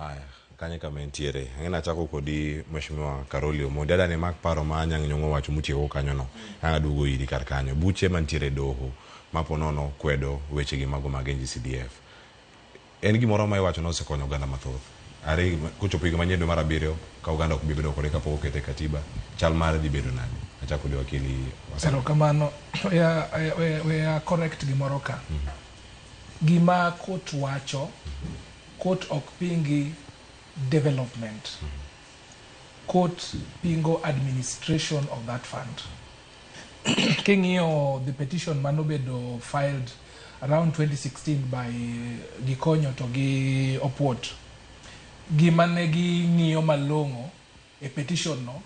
Aya, kanyo kama entiere. Ang'e nachako kodi Mheshimiwa Karoli Omondi. Adani mak paro ma Anyang' Nyong'o wacho mutieko kanyo no. Ang' aduogo iri kar kanyo. Buche mantiere e doho ma po nono kwedo weche gi mago mag NGCDF. En gimoro ma iwacho ni osekonyo oganda mathoth. Are kochopo higa manyien dwe mar abiriyo ka oganda ok bi bedo kode kapok okete e katiba, chal mare dhi bedo nade? Achako kodi wakili Wasaka. Erokamano. Weya correct gimoro ka. Gima court wacho, court ok pingi development. Court pingo administration of that fund. King'iyo the petition manobedo filed around 2016 by Gikonyo to gi Opuot, gima ne ging'iyo malong'o e petition no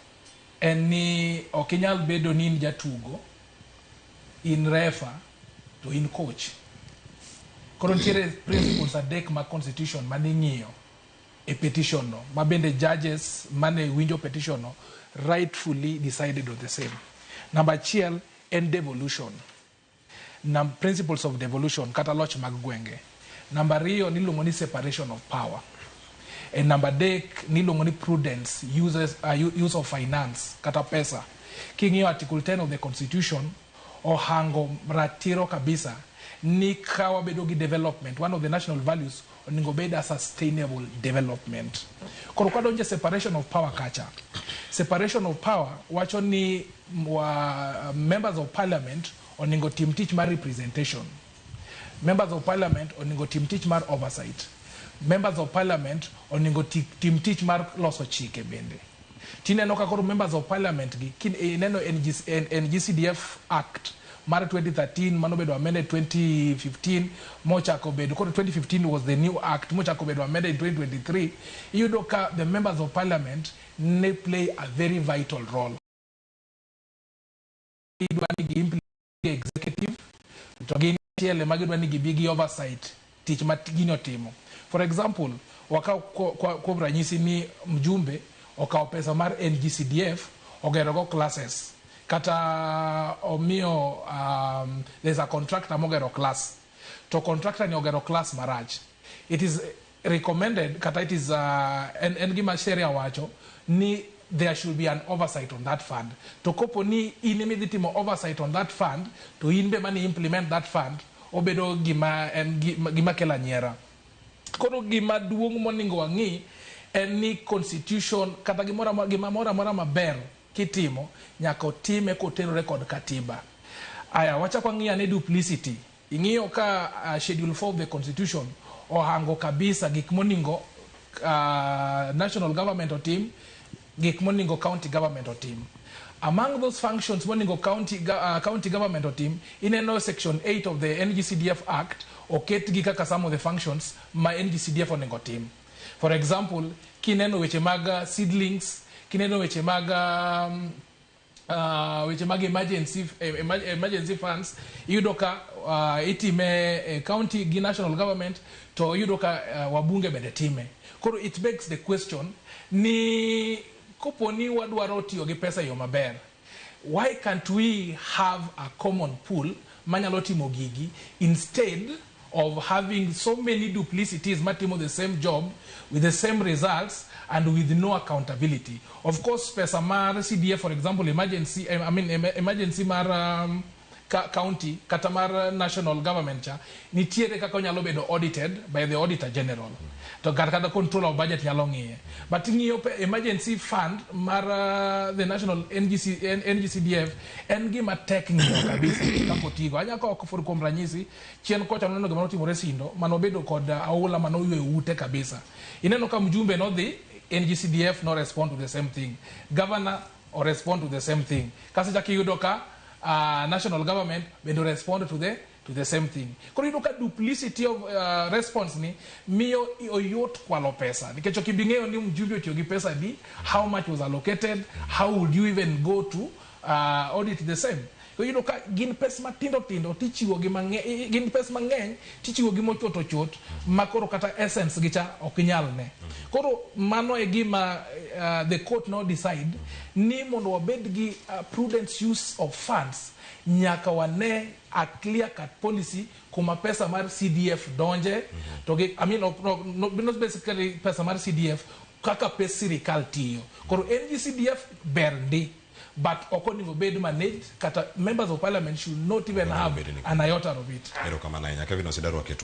en ni ok inyal bedo ni in jatugo, in refa to in coach. Koro nitiere principles adek mag constitution mane ing'iyo e petition no ma bende judges mane winjo petition no rightfully decided on the same. Namba achiel en devolution. Nam, principles of devolution kata loch mag gwenge. Namba ariyo niluongo ni separation of power. E namba adek niluongo ni prudence use of finance kata pesa. King'iyo article 10 of the constitution ohango ratiro kabisa ni ka wabedo gi development, one of the national values onego bed a sustainable development. Koro kwadonjo e separation of power kacha, separation of power wacho ni wa, members of parliament onego tim tich mar representation. Members of parliament onego tim tich mar oversight. Members of parliament onego tim tich mar loso chike bende. Tineno ka koro members of parliament gi ineno NGCDF Act mar 2013 manobedo amended 2015 mochako bedo koro 2015 was the new act mochako bedo amended in 2023. Iyudo ka the members of parliament ne play a very vital role. Idwa ni gi implement executive to gin achiel ema gidwa ni gibi gi oversight tich ma gini otimo. For example, wakaw kuom ranyisi ni mjumbe okawo pesa mar NGCDF ogero go classes kata omiyo there's a contractor mogero class to contractor ni ogero class marach. It is recommended kata it is en gima sheria wacho ni there should be an oversight on that fund. To kopo ni in ema idhi timo oversight on that fund to in be mani implement that fund, obedo gima en gima kelo anyiera. Koro gima duong' monego wang'i en ni constitution kata gimoro gima moro amora maber kitimo nyaka otime kotenore kod katiba. Aya, wachak wang'i ane duplicity. Ing'iyo ka schedule 4 of the constitution ohango kabisa gik moningo national government otim, gik moningo county government otim. Among those functions moningo county government otim, ineno section 8 of the NGCDF Act oketgi kaka some of the functions ma NGCDF onego otim. For example, kineno weche mag seedlings, kineno weche mag emergency funds, iyudo ka itime e county gi national government to iyudo ka wabunge bende time. Koro it begs the question ni kopo ni wadwaro tiyo gi pesa e yo maber, why can't we have a common pool manyalo timo gigi instead of having so many duplicities matimo the same job with the same results and with no accountability? Of course, pesa mar CDF, for example, emergency, I mean, emergency mar county kata mar national government cha nitiere kaka onyalo bedo audited by the auditor general to kata control of budget nyalo ng'iye. But ng'iyo emergency fund mar the national NGC, NGCDF en gima tek ng'iyo kabisa kaka otigo. Anya kawo kuom ranyisi chien kocha noneno gima notimore Sindo manobedo kod aula manoyweyo ute kabisa. Ineno ka mjumbe nodhi NGCDF no respond to the same thing, governor o respond to the same thing, kaso chak iyudo ka national government bende respond to the same thing. Koro iyudo ka duplicity of response ni miyo oyot kwalo pesa nikech ok ibi ng'eyo ni mjumbe otiyo gi pesa di, how much was allocated, how would you even go to audit the same. Koro iyudo ka gin pes matindo tindo tichiwo gi mang'eny, gin pes mang'eny tichiwo gi mochot ochot ma koro kata essence gi cha ok inyal ne. Koro mano e gima the court no decide ni mondo wabed gi prudent use of funds, nyaka wane a clear cut policy kuma pesa mar CDF donje to gi, I mean, no, not basically pesa mar CDF, kaka pes sirikal tiyo. Koro NGCDF ber ndi, but ok onego bed managed, kata members of parliament should not even have bed ni- an iota of it. Erokamano ahinya, Kevin Osidaru aketo.